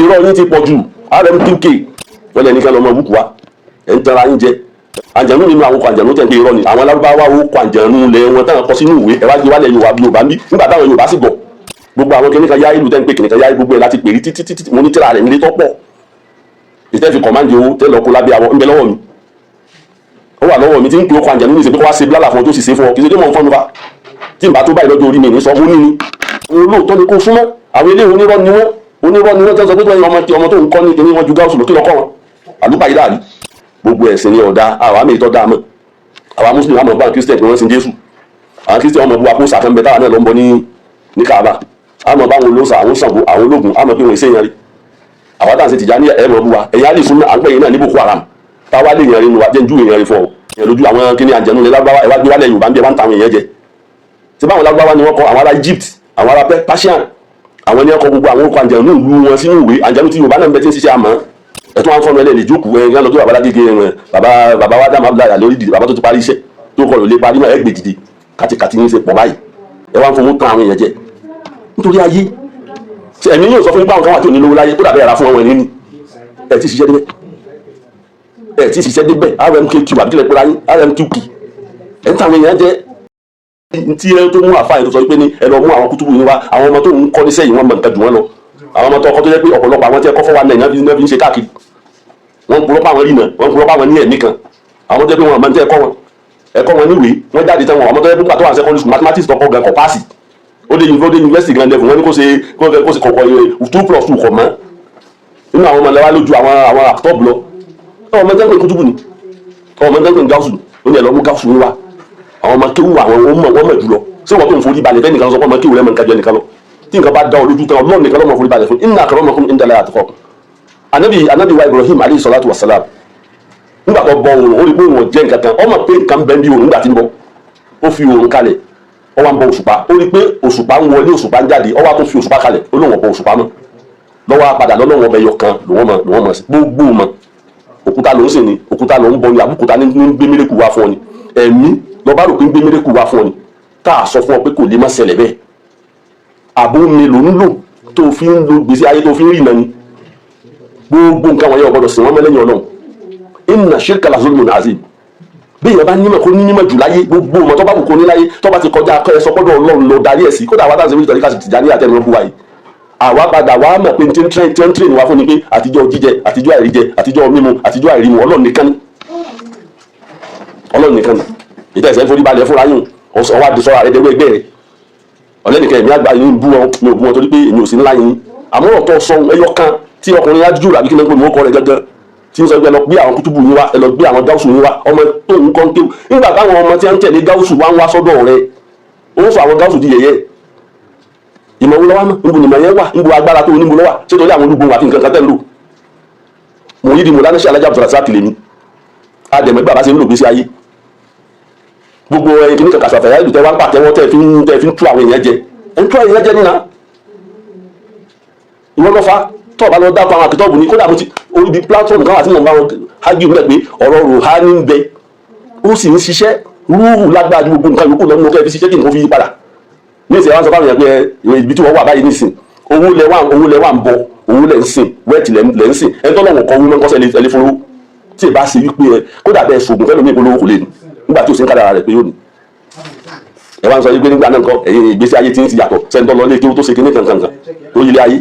Irọ́ yín ti pọ̀ jù. RMQK, wọ́n lẹ́ni kan lọ́mọ búkú wa. Ẹ̀ ń tara yín jẹ. Àjànú nínú àwọn ọkọ̀ àjànú tẹ̀ ń pé irọ́ ni. Àwọn alárúbáwá ó kọ àjànú lẹ̀ wọn táwọn kọ sínú ìwé. Ẹ̀ wá gbé wálẹ̀ Yorùbá, Yorùbá ń bí nígbà táwọn Yorùbá sì gọ̀. Gbogbo àwọn kìnìkan yá ìlú tẹ́ ń pè kìnìkan yá, gbogbo ẹ̀ láti pèrè títí títí. Mo ní tíra rẹ̀ nílé tọ́pọ̀ ìtẹ́ fi command owó tẹ́ lọ kó lábẹ́ àwọn ń bẹ lọ́wọ́ mi. Ó wà lọ́wọ́ mi tí ń pè ó kọ àjànú ní ìsìn pé kó wá ṣe blálà fún ọ tó sì ṣe fún ọ. Kì í ṣe pé mò ń fọ́nu fa tí n bá tó báyìí lọ́jọ́ orí mi ní sọ fún ní ni. Olóòótọ́ ni kó súnmọ́. Àwọn eléyìí, onírọ́ ni wọ́n, onírọ́ ni wọ́n. Tẹ́ sọ pé ọmọ tí ọmọ tó ń kọ́ ní kíní wọn ju gáúsù lọ, kí lọ kọ́ wọn àlùpàá yìí dàrí. Gbogbo ẹ̀sìn ni ọ̀dà. Àwọn àmì ìtọ́ dáa mọ́. Àwọn Muslim àmọ́ bá Christian pé wọ́n sin Jésù. Àwọn Christian ọmọ bu akó sàkánbẹ táwọn náà lọ ń bọ ní Kaaba. Àmọ́ báwọn olóòsà, àwọn Ṣàngó, àwọn ológun, àmọ́ pé wọ́n ṣe yẹn rí. Àwọn táwọn ṣe Tìjàní ẹ̀ mọ̀ bu wa. Ẹ̀yà lè fún à ń pè yín náà ní Boko Haram. Táwa lè yẹn rí nu wa jẹ́ ń ju èèyàn rí fún ọ yẹn lójú àwọn kíní àjẹnú ní lágbáwá. Ẹ̀ wá gbé wálẹ̀ Yorùbá ń bí, ẹ wá ń ta àwọn èèyàn jẹ. Ṣé báwọn lágbáwá ni wọ́n kọ? Àwọn ará Egypt, àwọn ará Persian, àwọn ní ọkọ gbogbo àwọn orúkọ àjẹnú ìlú wọn sínú ìwé. Àjẹnú tí Yorùbá náà ń bẹ tí ń ṣiṣẹ́. Àmọ́ ẹ tún wá ń fọ́nù ẹlẹ́lẹ̀ jókòó. Ẹ lọ́jọ́ bàbá lágége ẹ, bàbá bàbá wa dàmú abúlé lórí dìde. Bàbá tó ti parí iṣẹ́ tó kọ lè parí náà, ẹ gbè dìde. Kàtìkàtì yín ṣe pọ̀ báyìí. Ẹ wá ń fowó tán àwọn èèyàn jẹ nítorí ayé. Ṣe ẹ̀mí yóò sọ fún yín pé àwọn kan wà tí ò ní lówó láyé kó dàbẹ́ ẹ̀rá fún àwọn ẹ̀ní ni? Ẹ̀ tí ṣiṣẹ́ débẹ̀, ẹ̀ tí ṣiṣẹ́ débẹ̀. RMKQ àbí kílẹ̀ pé ayé RMQK, ẹ̀ ń tàwọn èèyàn jẹ. Tí ẹ tó mú àfáà yẹn tó sọ pé ní ẹ lọ mú àwọn kútùbù yín wá, àwọn ọmọ tó ń kọ́ níṣẹ́ yìí, wọ́n mọ nǹkan jù wọ́n lọ. Àwọn ọmọ tó ọkọ tó jẹ́ pé ọ̀pọ̀lọpọ̀ àwọn tí ẹ kọ́ fọ́ wa náà ní fi ń ṣe káàkiri. Wọ́n ń purọ́ pa àwọn rí náà, wọ́n ń purọ́ pa àwọn ní ẹ̀mí kan. Àwọn tó jẹ́ pé wọ́n àmọ́ ní ẹ̀kọ́ wọn, ẹ̀kọ́ wọn níwèé, wọ́n jáde tán wọn. Àwọn tó jẹ́ pé nígbà tó wà secondary school, mathematics tọkọ gan kọ̀ pass. Ó dé university gan level, wọ́n ní kó ṣe kọ̀kọ̀ 2 plus 2 kọ̀ mọ́. Nínú àwọn ọmọ lẹ́wà lójú àwọn àtọ́bù lọ. Ọmọ tẹ́ ń pè kútùbù ni, ọmọ tẹ́ ń pè gáúsù. Ó ní ẹ̀ lọ mú gáúsù wá. Àwọn ọmọ kéwù, àwọn ọmọ wọn mọ̀ jùlọ. Ṣé wọ́n tó ń forí balẹ̀ fẹ́ nìkan sọ pé ọmọ kéwù rẹ̀ mọ̀ nǹkan jọ nìkan lọ? Tí nǹkan bá dá ọ lójú tán, Ọlọ́run nìkan ló mọ̀ forí balẹ̀ fún. Inna akramakum indallahi atqakum. Anabi wa Ibrahim alayhi salatu wa salam, nígbà tó bọ òòrùn, ó rí pé òun jẹ́ nǹkan kan. Ọmọ pé nǹkan bẹ́ẹ̀ bí òòrùn. Nígbà tí ń bọ, ó fi òòrùn kalẹ̀, ó wá ń bọ òṣùpá. Ó rí pé òṣùpá ń wọlé, òṣùpá ń jáde. Ó wá tó fi òṣùpá kalẹ̀, ó lóun ọ̀bọ òṣùpá mọ́ lọ́wọ́ padà lọ́lọ́wọ́ ọbẹ̀ yọ kan lòun mọ̀ sí. Gbogbo mọ̀ òkúta ló ń sìn ní òkúta ló ń bọ ní àbúkúta ní gbé mérekù wá fún ọ ni. Ẹ̀mí lọ́ba rò pé ń gbé mérekù wá fún ọ ni. Tá a sọ fún ọ pé kò lè má ṣẹlẹ̀ bẹ́ẹ̀. Àbó mi ló ń lò tó fi ń lo gbèsè ayé tó fi ń rìnà ni. Gbogbo nǹkan wọ̀nyẹn, ọ̀gbọ́dọ̀ sìn wọ́n mọ́lẹ́yìn Ọlọ́run. Inna shirka la zulmun azim. Bí èèyàn bá nímọ̀, kó ní nímọ̀ jù láyé, gbogbo ọmọ tó bá wù kó ní láyé, tó bá ti kọjá akọ́ ẹ sọ pọ́dọ̀ Ọlọ́run lọ darí ẹ̀ sí. Kódà àwọn táwọn ṣe ká sì ní àtẹnu ọgbù wa yìí, àwa padà wà á mọ̀ pé tí ń tírẹ̀ wá fún ni pé àtijọ́ jíjẹ, àtijọ́ àìríjẹ, àtijọ́ mímu, àtijọ́ àìrímu, Ọlọ́run nìkan ni, Ọlọ́run nìkan ni. Ìtẹ̀ ìṣẹ́ forí balẹ̀ fúnra yín, ọwọ́ àdìsọ́ra rẹ̀ dẹ́gbẹ́ ẹgbẹ́ rẹ̀ ọ̀lẹ́nìkan. Ẹ̀mí àgbà yín bú wọn, mi ò bú wọn torí pé èmi ò sí ńlá yín. Àmọ́ ọ̀tọ̀ sọ ẹyọ kan tí ọkùnrin ájú àbí kí ni pé mo kọ́ rẹ̀ gángan tí ń sọ pé ẹ lọ gbé àwọn kútùbù yín wá, ẹ lọ gbé àwọn gáúsù yín wá. Ọmọ tó ń kọ́ ń kéwù, nígbà táwọn ọmọ tí wọ́n ń tẹ̀lé gáúsù wá ń wá sọ́dọ̀ rẹ̀, ó ń sọ àwọn gáúsù di yẹ̀yẹ́. Ìmọ̀ wo lọ́wọ́ mọ̀? Níbo nìmọ̀ yẹn wà? Níbo agbára tó níbo lọ́wọ́? Ṣé torí àwọn olúgbòhùn àti nǹkan kan tẹ̀ ń lò? Mo yí di mo lánàá ṣe alájà Abdulrasaq lèmi àdẹ̀mọ́ bàbá ṣe ń lò gbèsè ayé. Gbogbo ẹyin kìíní kankan ṣàfẹ́yà ìlú tẹ wá ń pàtẹ́wọ́, tẹ́ fi ń tú àwọn èèyàn jẹ, ẹ̀ ń tú àwọn èèyàn jẹ nínà. Ìwọ lọ́fà tó o bá lọ dákọ̀ àwọn àkìtọ́ọ̀bù ní. Kódà mo ti orí bíi platform kan wà tí mo bá wọn hági níbẹ̀ pé ọ̀rọ̀ rùhání ń bẹ, ó sì ń ṣiṣẹ́. Rúhù lágbára ju gbogbo nǹkan yòókù lọ́nà kẹ́ fi ṣiṣẹ́ kí nǹkan fi yí padà. Ní ìsìn, àwọn sọ fáwọn èèyàn pé ibi tí wọ́n wà báyìí nísìn, owó lẹ wà ń bọ, owó lẹ ń sìn, wẹ́ẹ̀tì lẹ ń sìn. Ẹni tọ́lọ́wọ̀n kọ owó mọ́kọ́sẹ́ ẹ lè fún owó tí ì bá ṣe wípé ẹ kódà bẹ́ẹ̀ sògùn fẹ́ẹ́ lómi ìpolówó kò lè ní nígbà tí ò sí ń kádàrà rẹ̀ pé yóò ní. Ẹ wá ń sọ wípé nígbà náà nǹkan ẹ̀yìn ìgbésí ayé tí ń ti yàtọ̀ sẹ́ńtọ́ lọ lé kí ó tó ṣe kíní kankan kan tó yílé ayé.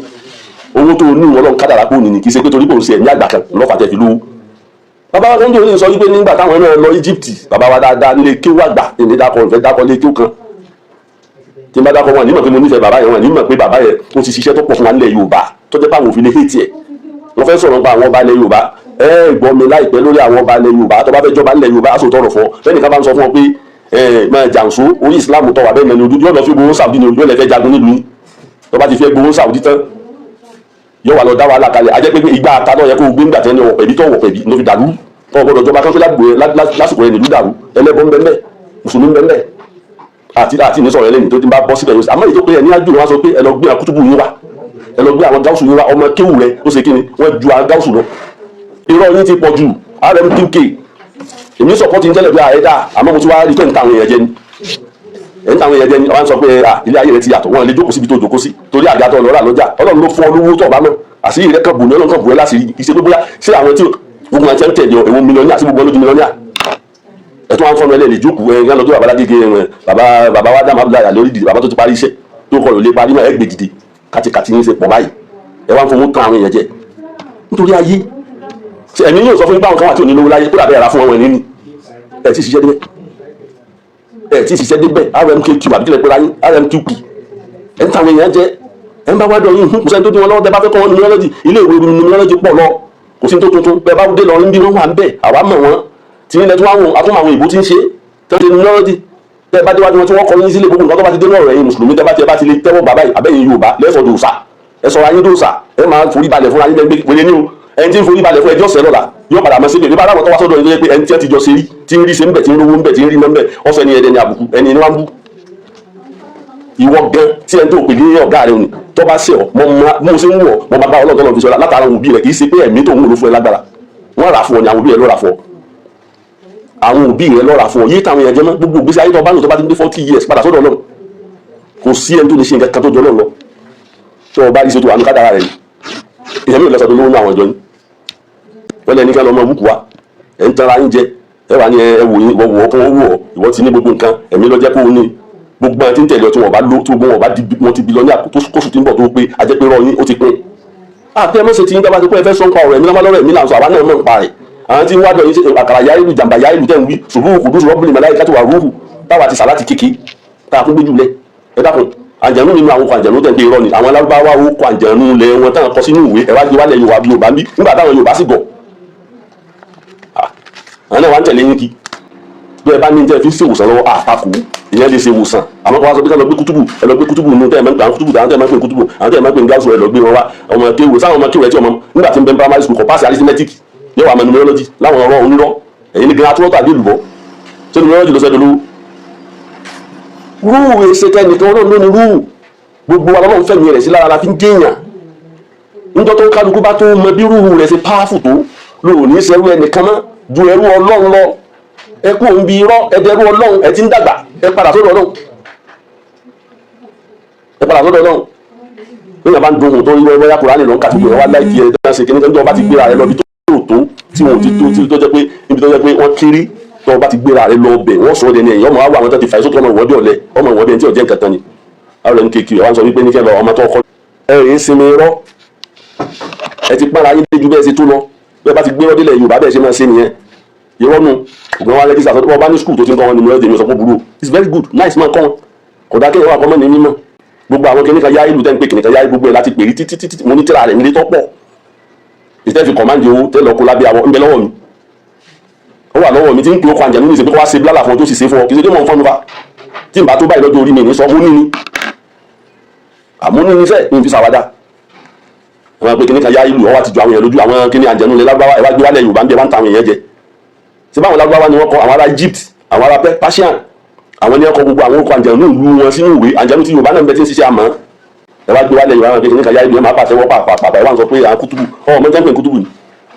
Owó tó ní ìwọ Ọlọ́run kádàrà pé òní ni. Kì í ṣe pé torí kò ń ṣe ẹ̀mí àgbà kan lọ́fà tẹ̀ fi lówó. Bàbá wa kan tó ní sọ wípé nígbà táwọn náà lọ Egypt, bàbá wa dáadáa nílé kéwú àgbà, èmi dákọ̀ ìfẹ́ dákọ̀ lé kéwú kan tí n bá dákọ̀ wọn nímọ̀ pé mo nífẹ̀ẹ́ bàbá yẹn, wọn nímọ̀ pé bàbá yẹn ó ti ṣiṣẹ́ tó pọ̀ fún wa nílẹ̀ Yorùbá tó jẹ́ pé àwọn òfin lè hate ẹ̀. Wọ́n fẹ́ sọ̀rọ̀ nípa àwọn ọba ilẹ̀ Yorùbá. Ẹ gbọ́ mi láìpẹ́ lórí àwọn ọba ilẹ̀ Yorùbá. Tó bá fẹ́ jọba ilẹ̀ Yorùbá, aṣọ tọrọ fún ọ. Fẹ́nìkan bá ń sọ fún ọ pé ẹ máa jàǹsó orí Islam tó wà bẹ́ẹ̀ mẹ́ni ojú yóò lọ fi gbowó Saudi ni, yóò lè fẹ́ jagun nílùú yín. Tó bá ti fẹ́ gbowó Saudi tán, yóò wà lọ dá wàhálà kalẹ̀. Ajẹ́ pé ìgbà ata náà yẹ kó o gbé ńgbà tẹ́ ní ọwọ́ pẹ̀bí tó wọ̀ pẹ̀bí ló fi dàrú. Tó o gbọ́dọ̀ jọba kan tó lásìkò rẹ̀ nílùú dàrú. Ẹlẹ́bọ ń bẹ́ẹ̀, mùsùlùmí ń bẹ́ẹ̀, àti ní sọ̀rọ̀ ẹlẹ́ni tó ti bá bọ́ síbẹ̀ yóò. Àmọ́ èyí tó pé ẹ̀ ní ájú ni wọ́n sọ pé ẹ lọ gbé àwọn kútùbù yín wá, ẹ lọ gbé àwọn gáúsù yín wá. Ọmọ kéwù rẹ ó ṣe kí ni wọ́n ju àwọn gáúsù lọ. Irọ́ yín ti pọ̀ jù. RMQK, èmi support ń tẹ́lẹ̀ pé ààrẹ dáa. Àmọ́ mo ti wá rí pé ń ta àwọn èèyàn jẹ ni, ẹ̀ ń ta àwọn èèyàn jẹ ni. Wọ́n sọ pé à ilé ayé rẹ ti yàtọ̀. Wọ́n lè jókòó síbi tó jókòó sí torí àga tó lọ́ra lọ́jà. Ọlọ́run ló fún ọ lówó tó ọba mọ́. Àṣírí rẹ kan bò ní, Ọlọ́run kan bò ẹ́ láṣìírí. Ìṣe pé bóyá ṣé àwọn tí gbogbo àti ẹ̀ ń tẹ̀lé ọ, èwo millionaire àti gbogbo ọlọ́dún millionaire ẹ̀ tó wá ń fọ́nù ẹlẹ́lẹ̀ jókòó ẹ̀ ń lọ́dún bàbá lágége ẹ̀, bàbá bàbá wa dàmú Abdullahi lórí dìde. Bàbá tó ti parí iṣẹ́ tó kọ̀ ló lè parí náà, ẹ̀ gbé dìde. Kàtìkàtì yín ṣe pọ̀ báyìí, ẹ wá ń fowó tán àwọn èèyàn jẹ nítorí ayé. Ṣe ẹ̀mí yóò sọ fún yín báwọn kan wà tí ò ní lówó láyé kó dàbẹ́ ẹ̀rà fún wọn ní ẹ̀ tí ṣiṣẹ́ débẹ̀, ẹ̀ tí ṣiṣẹ́ débẹ̀. RMKQ àbí kílẹ̀ pé ayé RMQP, ẹ̀ ń tàwọn èèyàn jẹ. Ẹ̀ ń bá wá dọ̀ yín, kò sẹ́ni tó dín wọn lọ́wọ́. Tẹ́ bá fẹ́ kọ́ wọn numerology, ilé ìwé numerology pọ̀ lọ, kò sí tó tuntun. Bẹ́ẹ̀ bá dé lọ níbi wọn wà ń bẹ̀, àwa mọ̀ wọ́n tí nílẹ̀ tí wọ́n wọ́n àtúmọ̀ àwọn ìbò tí ń ṣe tẹ́ numerology. Tẹ́ bá déwájú wọn tí wọ́n kọ́ yín sílé, gbogbo nǹkan tó bá ti dé lọ́rọ̀ ẹ̀yin mùsùlùmí, tẹ́ bá ti ẹ bá ti lè tẹ́wọ́ bàbá yìí, àbẹ́yìn Yorùbá lẹ́sọ̀ dòòsà, ẹ sọ̀rọ̀ ayé dòòsà, ẹ máa forí balẹ̀ fúnra yín lẹ́gbẹ́ wẹlé ní o. Ẹni tí ń forí balẹ̀ fún ẹjọ́ sẹ́ lọ́la yóò padà mọ́ síbẹ̀. Nígbà táwọn tó wá sọ́dọ̀ yín pé ẹni tí ẹ ti jọ ṣe rí, tí ń rí ṣe ń bẹ̀, tí ń rówó ń bẹ̀, tí ń rí mọ́ ń bẹ̀, ọ̀sẹ̀ ni ẹ̀dẹ̀ ni àbùkù ẹni ni wọ́n ń bú. Ìwọ gan tí ẹni tó pè ní ọ̀gá rẹ òní tó bá ṣe ọ, mọ mo ṣe ń wọ̀ mọ bàbá ọlọ́ọ̀tọ́ lọ́ọ́ fi sọ látara àwọn òbí rẹ. Kì í ṣe pé ẹ̀mí tó ń wò ló fún ẹ lágbára. Wọ́n rà fún ọ ní, àwọn òbí rẹ ló rà fún ọ, àwọn òbí rẹ ló rà fún ọ. Yé táwọn èèyàn jẹ mọ́. Gbogbo ìgbésí ayé tó bá lò, tó bá ti ń dé 40 years, padà sọ́dọ̀ Ọlọ́run. Kò sí ẹni tó lè ṣe nǹkan kan tó jọ Ọlọ́run lọ. Tó o bá rí ṣe tó wà ní kádàrá rẹ ni. Ìyẹn mi ò lọ́sọ̀dọ̀ lówó ní àwọn ìjọ ni wọ́n lẹ́ni ká lọ́mọ búkú wa. Ẹ̀ ń tanra yín jẹ. Ẹ wà ní ẹ wò yín, ìwọ wò ó kún ó wù ọ. Ìwọ ti ní gbogbo nǹkan, ẹ̀mí ló jẹ́ kó o ní. Gbogbo àwọn tí ń tẹ̀lé ọ, tí wọ́n bá ló, tí gbogbo wọn bá di wọn ti bí lọ ní àkóso tí ń bọ̀ tó pé ajẹ́ pé rọ yín ó ti pín. Àti ẹ mọ̀ ṣe ti yín dábàá ti pé ẹ fẹ́ sọ ń pa ọ̀rọ̀ ẹ̀mí lọ́mọ. Lọ́rọ̀ ẹ̀mí là ń sọ, àwa náà mọ̀ ń pa rẹ̀. Àwọn tí ń wádọ̀ yín ṣe àkàrà yá ìlú, jàǹbá yá ìlú tẹ̀ ń wí ṣùgbọ́n kò dúró rọ́bìnrin màláyé kátó wà rúhù táwa ti sàláàtì kéke tá a tún gbé jùlẹ̀. Ẹ dákun, àjànú nínú àwọn ọkọ̀ àjànú tẹ̀ ń pé irọ́ ni. Àwọn alárúbáwá ó kọ àjànú lẹ̀ wọn táwọn kọ sínú ìwé, ẹ wá gbé wálẹ̀ Yorùbá, Yorùbá ń bí. Nígbà táwọn Yorùbá sì gọ̀, àwọn náà wà ń tẹ̀lé yín kí bí ẹ bá ní tẹ́ fi ń ṣèwòsàn lọ́wọ́ àtakò. Ìyẹn lè ṣe ìwòsàn, àmọ́ kó wá sọ pé ká lọ gbé kútùbù, ẹ lọ gbé kútùbù nù tẹ́ ẹ máa ń pè àwọn kútùbù, àwọn tẹ́ ẹ máa ń pè kútùbù, àwọn tẹ́ ẹ máa ń pè gáàsù, ẹ lọ gbé wọn wá. Ọmọ kéwù sáwọn ọmọ kéwù ẹ tí ọmọ nígbà tí ń bẹ primary school kọ pass arithmetic, yóò wà mọ numerology láwọn ọ̀rọ̀ onírọ́. Ẹ̀yin ní gan atúrọ́tà àbí èlùbọ́. Ṣé numerology ló sẹ́dọ̀ lówó? Rúù èsè kẹ́nìkan, Ọlọ́run ló ní rúù. Gbogbo wa lọ́lọ́run fẹ̀mí rẹ̀ sí lára la fi ń déèyàn. Níjọ́ tó kálukú bá tó mọ bí rúù rẹ̀ ṣe powerful tó, lóò ní sẹ́rú ẹnìkan mọ́ ju ẹrú Ọlọ́run lọ. Ẹ kú òun bí irọ́, ẹ dẹrú Ọlọ́run. Ẹ ti ń dàgbà, ẹ padà sọ́dọ̀ Ọlọ́run, ẹ padà sọ́dọ̀ Ọlọ́run. Nígbà bá ń dun ohun tó ń wọ́n yá Kùránì ló ń kà tó wá láìkí ẹ dáná ṣe kíní tó bá ti gbéra rẹ lọ bí tó tó tí wọn ò ti tó, tí tó jẹ́ pé níbi tó jẹ́ pé wọ́n kéré, tó bá ti gbéra rẹ lọ bẹ̀, wọ́n sọ ọ́ dẹni ẹ̀yìn. Ọmọ wa wọ àwọn tó ti fà sókè, ọmọ ìwọ́dí ọ̀lẹ, ọmọ ìwọ́dí ẹni tí ò jẹ́ nǹkan tán ni àwọn ẹni kékeré wọn sọ wípé ní kẹ́ lọ ọmọ tó kọ́ ẹ rèé sinmi irọ́. Ẹ ti pààrọ̀ ayé ju bẹ́ẹ̀ ṣe tó lọ. Bẹ́ẹ̀ bá ti gbé rọ́dílẹ̀ Yorùbá, bẹ́ẹ̀ ṣe máa ṣe nìyẹn. Irọ́ nu ògbọ́n wa register sọ́dọ̀ bá ní school tó ti ń kọ́ wọn ní numerology. Mi sọ pé burú, it's very good, nice man. Kọ́ wọn kò dá kéèyàn wà kọ́ mọ́ ní mímọ́. Gbogbo àwọn kìnìkan yá ìlú tẹ́ ń pè kìnìkan yá, gbogbo ẹ̀ láti pè rí títí títí. Mo ní tíra rẹ̀ nílé tó pọ̀ ìtẹ́ fi command owó tẹ́ lọ kó lábẹ́ àwọn ń bẹ lọ́wọ́ mi. Ó wà lọ́wọ́ mi tí ń pè ó kọ àjẹnú ní ìsìnkú wá ṣe bílálà fún ọ tó sì ṣe fún ọ. Kì í ṣe pé mò ń fọ́nu fa tí n bá tó báyìí lọ́jọ́ orí mi ní sọ. Mo ní ni àmọ́ ní ní sẹ́ ní fi ṣàwádà. Àwọn pé kìnìkan yá ìlú ọwọ́ àtijọ́ àwọn èèyàn lójú àwọn kìnìún àjẹnú lẹ lágbáwá, ẹ wá gbé wálẹ̀ Yorùbá ń bí, ẹ wá ń ta àwọn èèyàn jẹ. Ṣé báwọn lágbáwá ni wọ́n kọ? Àwọn ará Egypt, àwọn ará Persian, àwọn ní wọ́n kọ gbogbo àwọn orúkọ àjẹnú ìlú wọn sínú ìwé. Àjẹnú tí Yorùbá náà ń bẹ tí ń ṣiṣẹ́ àmọ́ ẹ wá gbé wálẹ̀ Yorùbá, pé kìnìkan yá ìlú, ẹ máa pàṣẹ wọ́n pàpàpà. Ẹ wá ń sọ pé àwọn kútùbù ọmọ jẹ́ pé kútùbù ni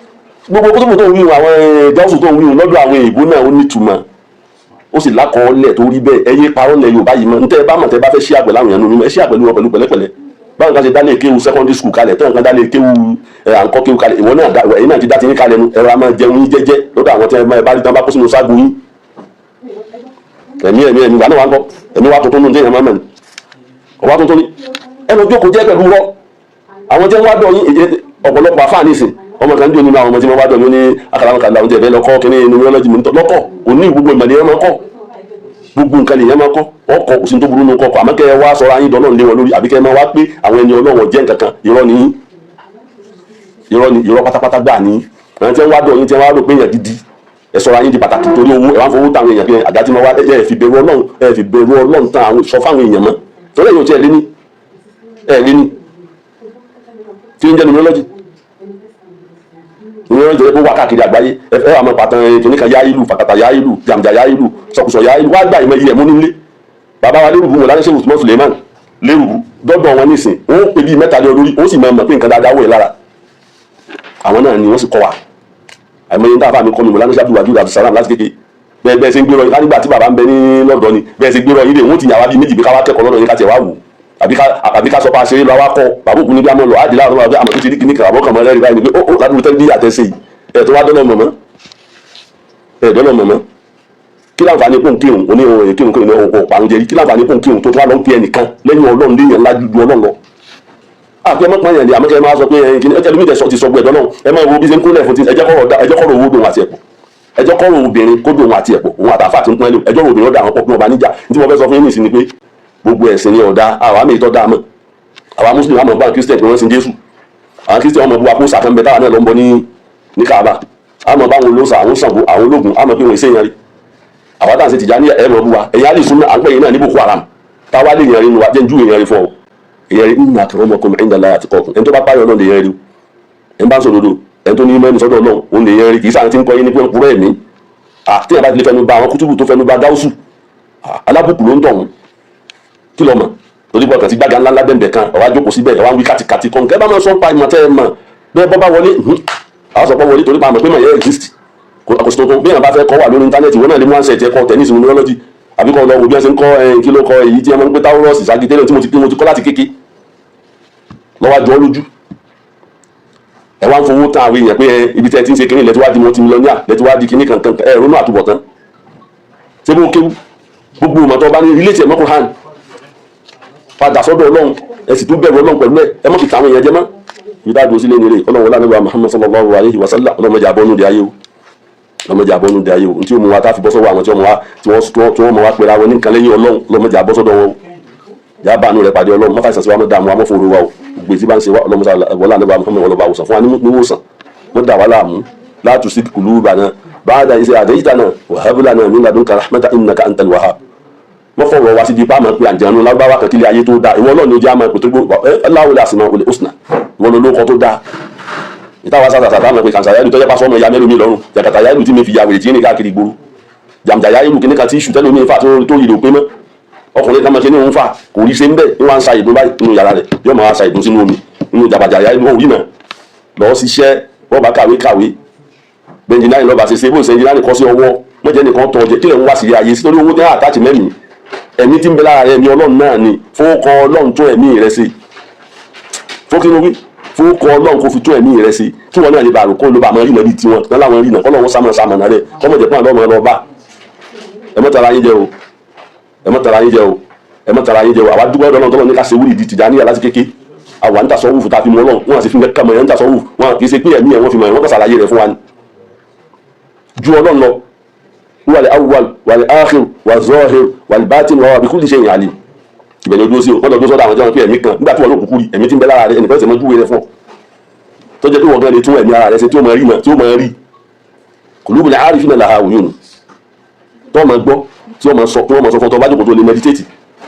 gbogbo kútùbù tó ń wí, àwọn gáúsù tó ń wí lọ́dọ̀ àwọn èèbó náà, ó nítumọ̀, ó sì lákọọ́lẹ̀ tó rí bẹ́ẹ̀. Ẹ yé parọ́ lẹ̀ Yorùbá yìí mọ́. Ntẹ́ ẹ bá mọ̀, tẹ́ bá fẹ́ ṣí àpẹ̀ láwọn èèyàn nínú, ẹ ṣí àpẹ̀lú wọn pẹ̀lú pẹ̀lẹ́pẹ̀lẹ́. Báwọn kan ṣe dálé kéwu secondary school kalẹ̀, tẹ́wọ̀n kan dálé kéwu ẹ̀ à ń kọ́ kéwu kalẹ̀, ìwọ náà ẹ̀yin náà ti dá ti yín kalẹ̀ nu. Ẹ̀rọ a máa jẹun yín jẹ́jẹ́ lọ́dọ̀ àwọn tí ẹ bá rí tán bá kó sínú ságo yín. Ẹ̀mí ẹ̀mí ẹ̀mí ìgbà náà wà ń kọ́ ẹ̀mí wa tuntun nù téèyàn máa mọ̀ ní ọwá tuntun ni. Ẹ lọ jókòó jẹ́ pẹ̀lú rọ́ àwọn tí wọ́n wá dọ̀ yín. Ọ̀pọ̀lọpọ̀ àfáà nísìn, ọmọ kan dé nínú àwọn ọmọ tí wọ́n wá dọ̀ yín ní akàràmọ̀kàlà oúnjẹ ẹ̀fẹ́ lọ́kọ́ kínní numerology mi lọ́kọ̀. Kò ní gbogbo ìmọ̀lẹ̀ yẹn máa kọ́, gbogbo nǹkan lè yẹn máa kọ́ ọkọ̀. Kò sí tó burú nù kọ́kọ́, àmọ́ kẹ́ ẹ wá sọ̀rọ̀ ayé dọ́lọ́run lé wọn lórí, àbí kẹ́ ẹ máa wá pé àwọn ẹni Ọlọ́run jẹ́ nǹkan kan, irọ́ ni, irọ́ ni, irọ́ pátápátá gbà ní. Àwọn tí wọ́n wá dọ̀ yín, tí wọ́n wá rò pé èèyàn gidi, ẹ sọ̀rọ̀ ayé di pàtàkì torí owó, ẹ wá ń fowó táwọn èèyàn pé àga tí wọ́n wá. Ẹ fi bẹ̀rù Ọlọ́run, ẹ fi bẹ̀rù Ọlọ́run tán àwọn sọ fáwọn èèyàn mọ́, torí ẹ̀yìn ò tí ẹ lé ní, ẹ lé ní tí ń jẹ́ numerology. Numerology jẹ́ pé wà káàkiri àgbáyé. Ẹ fẹ́ àmọ́ pàtàn kìnnìkan yá ìlú fàkàtà, yá ìlú jàmjà, yá ìlú sọkùsọ, yá ìlú wá gbà ìmọ̀ iye ẹ̀mú nílé. Bàbá wa lérùbù wọn lálẹ́ sẹ́wọ̀n Usman Suleiman lérùbù dọ́dọ̀ wọn nísìn, wọn ó pè bíi mẹ́ta lé olórí, ó sì máa mọ̀ pé nǹkan dáadáa wọ̀ ẹ́ lára àwọn náà ni wọ́n sì kọ́ wa. Àìmọye ní táfà mi kọ́ mi mọ̀ lánàá sábì wàdúrà Abdulsalam láti kéke. Bẹ́ẹ̀ bẹ́ẹ̀ ṣe ń gbérò yín nígbà tí bàbá ń bẹ ní lọ́dọ̀ ni. Bẹ́ẹ̀ ṣe gbérò yín lè wọ́n ti yà wá bíi méjì bí káwá kẹ́kọ̀ọ́ lọ́dọ̀ yín ká tiẹ̀ wá wò. Àbí ká sọ pé àṣírí lọ wá kọ bàbá òkú níbi àmọ́ lọ àdìlá àwọn àmọ́ tó ti rí kíní kan àbọ̀ kàn mọ́ rẹ́rìí báyìí ni pé ó ládùúgbò tẹ́lẹ̀ bí àtẹ̀sẹ̀ yìí ẹ̀ tó wá dọ́lọ́ mọ̀mọ́, ẹ̀ dọ́lọ́ mọ̀mọ́. Kí láǹfààní kó ń kírun oní ohun kírun kírun ní ohun kò parun jẹrí? Kí láǹfààní kó ń kírun tó tó wá lọ ń pe ẹnìkan lẹ́yìn Ọlọ́run léèyàn ńlá ju Ọlọ́run lọ? Àfi ẹ mọ̀ pọ́n yẹn ni àmọ́ kẹ́ ẹ máa sọ pé ẹyin kìíní ẹjẹ́ lómi ìtẹ̀sọ́ ti sọ gbẹ̀dọ̀ náà. Ẹ máa wo bí ṣe ń kúnlẹ̀ fún ti ẹjẹ́ kọ́rọ̀ owó dòun àti ẹ̀pọ̀, ẹjọ́ kọ́rọ̀ obìnrin kó dòun àti ẹ̀pọ̀, òun àtàfà ti ń pọ́n lé ẹjọ́ obìnrin ọ̀dà àwọn pọ̀ pé wọn bá níjà. Tí mo fẹ́ sọ fún yín nìsín ni pé gbogbo ẹ̀sìn ni ọ̀dà. Àwọn àmì ìtọ́ dáa mọ̀, àwa Muslim àmọ̀ bá Christian pé wọ́n sin Jésù. Àwọn Christian wọn mọ̀ bú wa kó sàkánbẹ táwa náà lọ ń bọ ní Kaaba. Àmọ̀ báwọn olóòsà, àwọn Ṣàngó, àwọn ológun, àmọ̀ pé wọ́n ṣe yẹn rí. Àwa táà ń ṣe Tìjàní, ẹ̀ mọ̀ bú wa. Ẹ̀yà lè súnmọ́ à ń pè yín náà ní Boko Haram. Táwa lè yẹn rí nu wa jẹ́ ń ju èèyàn rí fún ọ. Èèyàn rí, inna akramakum inda Allahi atqakum. Ẹni tó bá páyọ̀ Ọlọ́run lè yẹn rí. Ẹni bá ń sòdodo, ẹni tó ní mẹ́rin sọ́dọ̀ Ọlọ́run, òun lè yẹn rí. Kì í sáà tí ń kọ́ yín ní pé ń purọ́ ẹ̀mí àti ìyàbá ti lè fẹnu ba àwọn kútùbù tó fẹnu ba gáúsù alábùkù ló ń tọ̀hún. Kí lọ mọ̀ torí pé ọkàn ti gbága ńlá ńlá bẹ̀m̀bẹ̀ kan, ọ̀wá jókòó síbẹ̀, ọ̀wá ń wí kàtìkàtì kan. Kẹ́ bá máa sọ pa ìmọ̀ tẹ́ ẹ mọ̀ bẹ́ẹ̀ bọ́ bá wọlé, àwọn sọ pé wọlé torí pa àmọ̀ pé mọ̀ yẹn exist. Kò sí tuntun. Bí èèyàn bá fẹ́ kọ́ wà lórí íńtánẹ́ẹ̀tì, ìwọ náà lè mú ànsẹ̀ tiẹ̀ kọ́ tẹ̀nísì numerology, àbí kọ́ lọ wo bí wọ́n ṣe ń kọ́ kí ló kọ́ èyí tí wọ́n máa ń pé Taurus, Sagittarius, tí mo ti kọ́ láti kéke lọ́wọ́ àjọ lójú. Ẹ wá ń fowó tán àwọn èèyàn pé ibi tẹ́ ẹ ti ń ṣe kínní lẹ́tí wá di multimillionaire, lẹ́tí wá di kínní kankan. Ẹ ronú àtúbọ̀tán. Ṣé bó kéwú gbogbo ìmọ̀ tó bá ní ilé tiẹ̀ mọ́kùn hàn padà sọ́dọ̀ Ọlọ́run, ẹ sì tún bẹ̀rù Ọlọ́run pẹ̀lú ẹ. Ẹ mọ́ fi tàwọn èèyàn jẹ mọ́. Ìdá dúró sílé nílé Ọlọ́run wọlé ànábì Muhammad sallallahu alayhi wa sallam. Ọlọ́mọdé àbọ̀nú di ayé o, ọlọ́mọdé àbọ̀nú di ayé o. Ntí ó mú wa tá a fi bọ́ sọ́wọ́ àwọn tí wọ́n mọ̀ wá tí wọ́n mọ̀ wá pera wọn ní nǹkan lẹ́yìn Ọlọ́run, ọlọ́mọdé àbọ́ sọ́dọ̀ wọn o. Yà bá àánú rẹ̀ pàdé Ọlọ́run. Mọ́fà ìsàsí wa, mọ́ dààmú wa, mọ́ fòrò wa o. Gbogbo ètí bá ń ṣe wa, ọlọ́mọdé wọlé ànábì Muhammad wọlé ọba àwòsàn fún wa níwòsàn. Mọ́ dà wá láàmú. La tuzigh qulubana ba'da idh hadaytana wa hab lana min ladunka rahmatan innaka antal wahhab. Wọ́n fọ̀rọ̀ wá síbi ipá máa pe àjẹnú lágbáwá kan kílẹ̀ ayé tó dáa. Ìwọ Ọlọ́run ni ó jẹ́ àmọ́ pé tó gbó aláwọ̀ asmaul husna. Ìwọ ló lóko tó dáa. Ìtawà sàtàsà táwọn pé kàǹsà yáìlú tó jẹ́ pásọ ọmọ ìyá mẹ́rin mi lọ́rùn, jàkàtà yáìlú tí mi fi ya wèrè tí ní káàkiri gbòòrò, jàmjà yáìlú kìíní kan tí ìṣù tẹ́lẹ̀ omi fà tó yìí ló pé mọ́. Ọkùnrin kan máa ṣe ní òun fà kò rí ṣe ń bẹ̀ ní wọ́n á ń sa ìdun báyìí nínú yàrá rẹ̀, yóò máa sa ìdun sínú omi nínú jàbàjà yáìlú. Òun rí náà lọ́ọ́ ṣiṣẹ́. Wọ́n bá kàwé kàwé, bẹ́ńjìnárì lọ́ba ṣe ṣe bó ṣe ẹnjìnárì kọ́ sí ọwọ́ mọ́jẹ́ nìkan tọ́ ọjẹ́. Kílẹ̀ ń wá sí ayé sí torí owó tí wọ́n àtàtì mẹ́mìí? Ẹ̀mí tí ń bẹ lára rẹ̀, ẹ̀mí Ọlọ́run náà ni. Fowókọ Ọlọ́run tó ẹ̀mí rẹ̀ ṣe fókínú wí, fowókọ Ọlọ́run kò fi tó ẹ̀mí rẹ̀ ṣe kí wọn náà lè bá àrùn kó ló bá àmọ́ rí nàbí tiwọn náà láwọn rí náà kọ́ lọ́wọ́ sámọ̀ sámọ̀ náà rẹ̀ kọ́mọ̀ jẹ́ pọ́n àlọ́ lọ bá. Ẹ mọ́ tara yín jẹ o, ẹ mọ́ tara yín jẹ o, ẹ mọ́ tara yín jẹ o. Àwa dúpẹ́ ọ̀dọ́ Ọlọ́run tọ́lọ́ ní ká ṣe wúrì di Tìjàníyà láti kéke. Àwa ń tasọ́wùfù tá a fi mọ Ọlọ́run, wọn àti fi nǹkan mọ̀ ẹ̀ ń tasọ́wùfù. Wọn kì í ṣe pé ẹ̀mí ẹ̀ wọ́n fi mọ̀ ẹ̀, wọ́n kàn ṣàlàyé rẹ̀ fún wa ni. Ju Ọlọ́run lọ, wal awwal wal akhir wal zahir wal batin wa bi kulli shay'in alim. Ìbẹ̀rẹ̀ ojú sí o. Wọ́n lọ dúró sọ́dọ̀ àwọn tí wọ́n fi ẹ̀mí kan nígbà tí wọ́n ló kúkú rí ẹ̀mí tí ń bẹ lára rẹ̀. Ẹnìkan ṣe mọ́ júwe rẹ̀ fún ọ tó jẹ́ pé wọ́n gan lè tún ẹ̀mí ara rẹ̀ ṣe tí ó máa rí náà, tí ó máa rí qulubul arifina laha uyun, tó máa gbọ́, tí ó máa sọ, tí wọ́n máa sọ fún ọ. Tó bá jókòó tó lè meditate,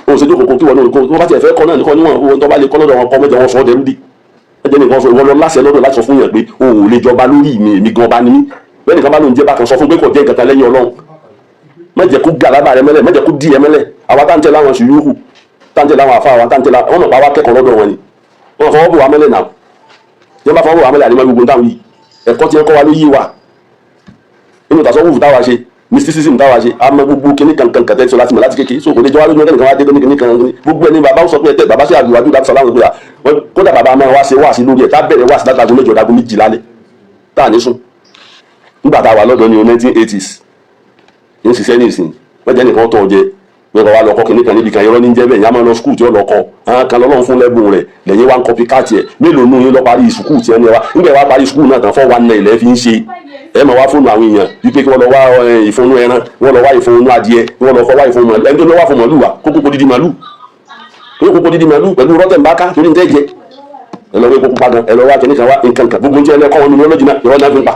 ó ṣe jókòó kí wọ́n náà kó wọ́n bá tiẹ̀ fẹ́ kọ́ náà nìkan níwọ̀n owó tó bá lè kọ́ lọ́dọ̀ wọn kọ́ mẹ́jọ wọn sọ ọ́ dẹrú dì. Ẹjẹ́ nìkan sọ ìwọ lọ láṣẹ lọ́dọ̀ láti sọ fún yàn pé o ò lè jọba lórí mi, èmi gan ọba ni mí. Bẹ́ẹ̀ nìkan bá lóun jẹ́ bákan, sọ fún pé kò jẹ́ nǹkan kan lẹ́yìn Ọlọ́run. Má jẹ́ kó gàlábà rẹ mẹ́lẹ̀, má jẹ́ kó dì ẹ mẹ́lẹ̀. Àwa tá ń tẹ láwọn ṣùyúkù, tá ń tẹ láwọn àfa, àwa tá ń tẹ láwọn wọn mọ̀ pa wá kẹ́kọ̀ọ́ lọ́dọ̀ wọn ni wọn fọwọ́ bò wá mẹ́lẹ̀ náà. Yẹn bá fọwọ́ bò wá mẹ́lẹ̀ àdìmọ́ gbogbo táwọn yìí ẹ̀kọ́ tí ẹ kọ́ wa ló yí wa nínú tasọ́wùfù táwa ṣe, mysticism táwa ṣe. Àmọ́ gbogbo kíní kankan kàtẹ́ sọ láti mọ̀ láti kékeré so kò lè jọ wá lójú. Ẹnìkan wá dé kíní kíní kan gbogbo ẹni bàbá sọ pé ẹ tẹ bàbá sí àdúrà láti sọ láwọn pé kódà bàbá máa wá ṣe wá sí lórí ẹ̀ tá bẹ̀rẹ̀ wá sí látago 8 dago 12 lálẹ́ tá à ní sùn nígbà tá a wà lọ́dọ̀ ní 1980s ní ṣiṣẹ́ ní ìsìn. Wọ́n jẹ́ nìkan tọ̀ jẹ pé kọ́ wa lọ kọ́ kìnìún kan níbi kan. Irọ́ ní jẹ́ bẹ́ẹ̀. Yẹn á máa lọ school tí ó lọ kọ́ àwọn kan lọ́lọ́run fún lẹ́bùn rẹ̀ lẹ́yìn wá ń kọ́pí káàtì ẹ̀. Mélòó nù yín lọ parí school tí ẹ ní wa? Nígbà wá parí school náà tán, 419 ilẹ̀ fi ń ṣe. Ẹ máa wá fóònù àwọn èèyàn wípé kí wọ́n lọ wá ìfúnnú ẹran, wọ́n lọ wá ìfúnnú adìẹ, wọ́n lọ wá ìfúnnú màlúù. Ẹni tó lọ wá fún màlúù wa kókó dídí màlúù, kókó dídí màlúù pẹ̀lú rọ́tẹ̀mbáká torí ní tẹ́ jẹ. Ẹ lọ wé kókó pa gan, ẹ lọ wá kìnìkan wá nǹkan kan. Gbogbo tí ẹ lẹ́kọ́ wọn ní ọlọ́jì náà, ìrọ́ náà fi ń pa.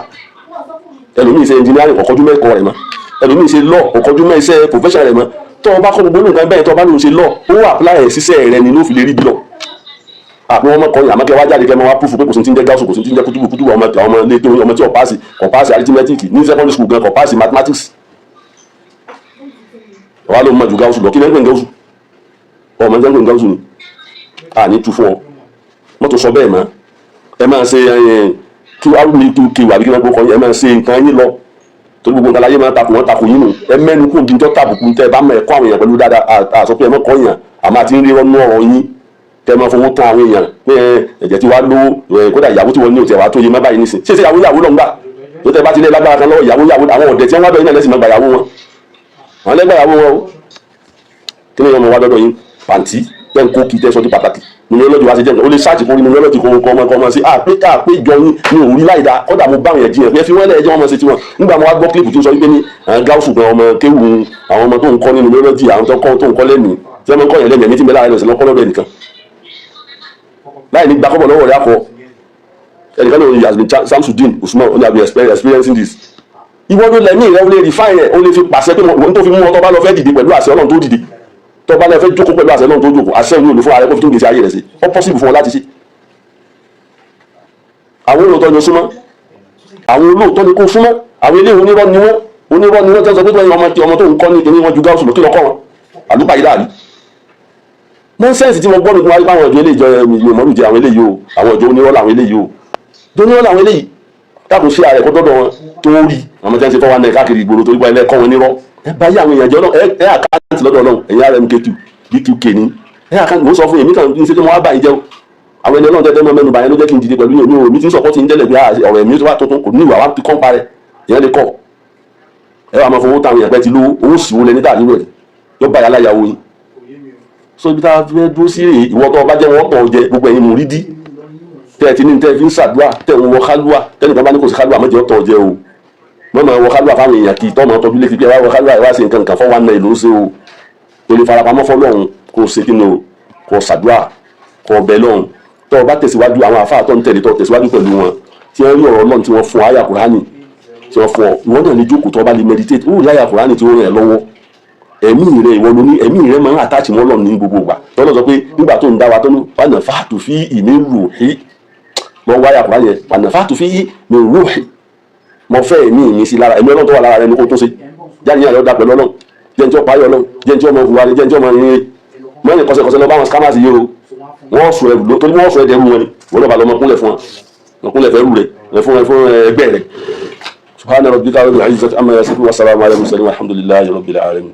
Ẹlòmíì ṣe engineering, kọ̀kọ́jú mẹ́kọ̀ọ́ rẹ̀ mọ́. Ẹlòmíì ṣe law, kọ̀kọ́jú mẹ́ iṣẹ́ profession rẹ̀ mọ́. Tó o bá kọ́ gbogbo nǹkan bẹ́ẹ̀, tó o bá lóun ṣe law, ó apply ẹ̀ síṣẹ́ rẹ̀ ni ló fi lè rí bí lọ. Àpò wọn mọ̀kọ́ yìí, àmọ́ kẹ́ wá jáde kẹ́ máa wá proof pé kò sí ti ń jẹ́ gáúsù, kò sí ti ń jẹ́ kútùbù kútùbù. Ọmọ ọmọ ilé tó ọmọ tí ò pass, kò pass arithmetic ní secondary school gan, kò pass mathematics, wàá ló mọ̀ ju gáúsù lọ. Kí ló ń pè ní gáúsù? Ọmọ ń pè ní gáúsù ni à ní tu fún ọ mọ́tò sọ bẹ́ẹ̀ mọ́. Ẹ máa ṣe kí wàá ní kí kí wà bí kí wọ́n kọ́. Ẹ máa ṣe nǹkan yín lọ torí gbogbo nǹkan láyé máa takò wọ́n takò yín nù. Ẹ mẹ́nu kó bí tó tàbùkù tẹ́ ẹ bá mọ̀. Ẹ kọ́ àwọn èèyàn pẹ̀lú dáadáa. Àsọ pé ẹ mọ̀ kọ́ yàn, àmọ́ àti ń rí ọ̀nù ọ̀rọ̀ yín. Kẹ́ máa fowó tán àwọn èèyàn pé ẹ̀jẹ̀ tí wàá lówó. Kódà ìyàwó tí wọ́n ní òtí ẹ̀wà tó yé má báyìí nísìn. Ṣé ìyàwó ìyàwó lọ́ngbà tó tẹ́ bá ti lé lágbára kan lọ́wọ́ ìyàwó ìyàwó? Àwọn ọ̀dẹ̀ tí wọ́n wá bẹ̀rẹ̀ náà lẹ́sìn máa gbà ìyàwó wọn, àwọn lẹ́gbà ìyàwó wọn o. Kí ni ọmọ wa dọ́dọ̀ yín pàǹtí tẹ́ ń kó kí tẹ́ sọ di pàtàkì? Numerology wa ṣe jẹ́ nǹkan, ó lè ṣáàtì kórí numerology kó kọ́ ọmọ kọ́ ọmọ sí àpé àpé ìjọ yín ní òrí láì dáa. Kódà mo bá àwọn yẹn jiyàn pé ẹ fi wọ́n lẹ̀, ẹjọ́ wọn mọ̀ sí tiwọn. Nígbà mo wá gbọ́ clip tó sọ wípé ní àwọn gáúsù gan, ọmọ kéwù, àwọn ọmọ tó ń kọ́ ní numerology, àwọn tó ń kọ́ lẹ́mìí, tí wọ́n máa ń kọ́ yẹn lẹ́mìí, ẹ̀mí tí ń bẹ láàrin ọ̀sẹ̀ lọ́kọ́ lọ́dọ̀ ẹnìkan láì ní gbàkọ́bọ̀ lọ́wọ́ rẹ̀ akọ ẹnìkan náà. He has been Samsudeen Usman only have been experiencing this. Ìwọ ló lẹ́mí rẹ, ó lè refine ẹ̀, ó lè fi pàṣẹ pé wọ́n tó fi mú ọ. Tó bá lọ fẹ́ dìde pẹ̀lú àṣẹ Ọlọ́run tó dìde, tó bá lọ fẹ́ jókòó pẹ̀lú àṣẹ Ọlọ́run tó jókòó, àṣẹ òun ò lè fún ara rẹ kó fi tó gbèsè ayé rẹ̀ sí. Ó possible fún ọ láti ṣe. Àwọn olóòótọ́ ni ó súnmọ́, àwọn olóòótọ́ ni kó súnmọ́. Àwọn eléyìí, onírọ́ ni wọ́n, onírọ́ ni wọ́n. Tẹ́ sọ pé ọmọ tí ọmọ tó ń kọ́ ní kíní wọn ju gáúsù lọ, kí lọ kọ́ wọn àlùpàá yìí dàbí nonsense tí mo gbọ́ nípa wáyé báwọn ọjọ́ eléyìí jọ ìmọ̀lù jẹ. Àwọn eléyìí o, àwọn ọjọ́ onírọ́ làwọn eléyìí o, onírọ́ làwọn eléyìí. Dákun, sí ààrẹ kó dọ́dọ̀ wọn tó rí àwọn tí wọ́n ń ṣe fọwọ́ náà káàkiri ìgboro torí pé ẹlẹ́kọ́ wọn nírọ́. Ẹ bá yí àwọn èèyàn jẹ́. Ọlọ́run ẹ account lọ́dọ̀ Ọlọ́run. Ẹ̀yin RMK2 BQK ní ẹ account. Mo sọ fún yèmí kan ní ṣe tí mo wá bá yín jẹ́ o. Àwọn ẹni Ọlọ́run tẹ́tẹ́ mọ́ mẹ́nu bàyẹn ló jẹ́ kí n dìde pẹ̀lú yín. Mi ò mi ti ń sọ̀kọ́ ti ń tẹ́lẹ̀ pé ọ̀rọ̀ ẹ̀mí tó wà tuntun kò ní ìwà wa ti kọ́ ń parẹ́. Ìyẹn lè kọ́ ẹ wà máa fowó táwọn èèyàn pẹ́ ti lówó owó sì wọlé níta nínú ẹ̀ yóò bá yàrá ìyàwó yín. So ibi tá a fẹ́ dúró sí rèé. Ìwọ tó bá jẹ́ wọ́n tọ̀ jẹ, gbogbo ẹ̀yin mùrídìí tẹ́ ẹ ti ní tẹ́ ẹ fi ń ṣàdúrà, tẹ́ ẹ ń wọ kálúà, tẹ́nìkan bá ní kò sí kálúà, mọ́jọ́ tọ̀ jẹ o. Mọ́ máa wọ kálúà fáwọn èèyàn kì í tọ́ máa tọ́jú létí pé ẹ wá wọ kálúà, ẹ wá ṣe nǹkan kan 419 ló ń ṣe o. O lè farapamọ́ fọlọ́run, kó o ṣe kí ni o, kó o ṣàdúrà, kó o bẹ lọ́hùn. Tó o bá tẹ̀síwájú àwọn àfáà tó ń tẹ̀lé, tó o tẹ̀síwájú pẹ̀lú wọn, tí wọ́n rí ọ̀rọ̀ Ọlọ́run tí wọ́n fún àyà Kùránì tí wọ́n fún ọ, ìwọ náà lè jókòó. Tó o bá lè meditate, ó rí àyà Kùránì tí ó ràn ẹ́ lọ́wọ́. Ẹ̀mí rẹ, ìwọ ló ní ẹ̀mí rẹ máa ń attach mọ́ Ọlọ́run ní gbogbo ìgbà. Tọ́lọ́ sọ pé nígbà tó ń dá wa tó ní wànà fàtú fi ìmí rù hí lọ wáyà Kùránì yẹn, wànà fàtú fi ìmí rù hí, mo fẹ́ ẹ̀mí mi sí lára. Ẹ̀mí Ọlọ́run tó wà lára rẹ ní kó tó ṣe jáde ní àyọ̀ dá pẹ̀lú Ọlọ́run. Jẹ́ ní tí ó parí Ọlọ́run, jẹ́ ní tí ó mọ ìhùwà rẹ, jẹ́ ní tí ó mọ ìrìn mọ́rin kọsẹ̀kọsẹ̀ lọ bá wọn scammers yìí o. Wọ́n sọ ẹrù torí wọ́n sọ ẹdẹrú wọn ni. Wọ́n lọ́ba lọ́mọ kúnlẹ̀ fún wọn, kúnlẹ̀ fẹ́ rú rẹ̀ fún ẹgbẹ́ rẹ̀. Subhana rabbika rabbil izzati amma yasifun wa salamun ala mursalin walhamdulillahi rabbil alamin.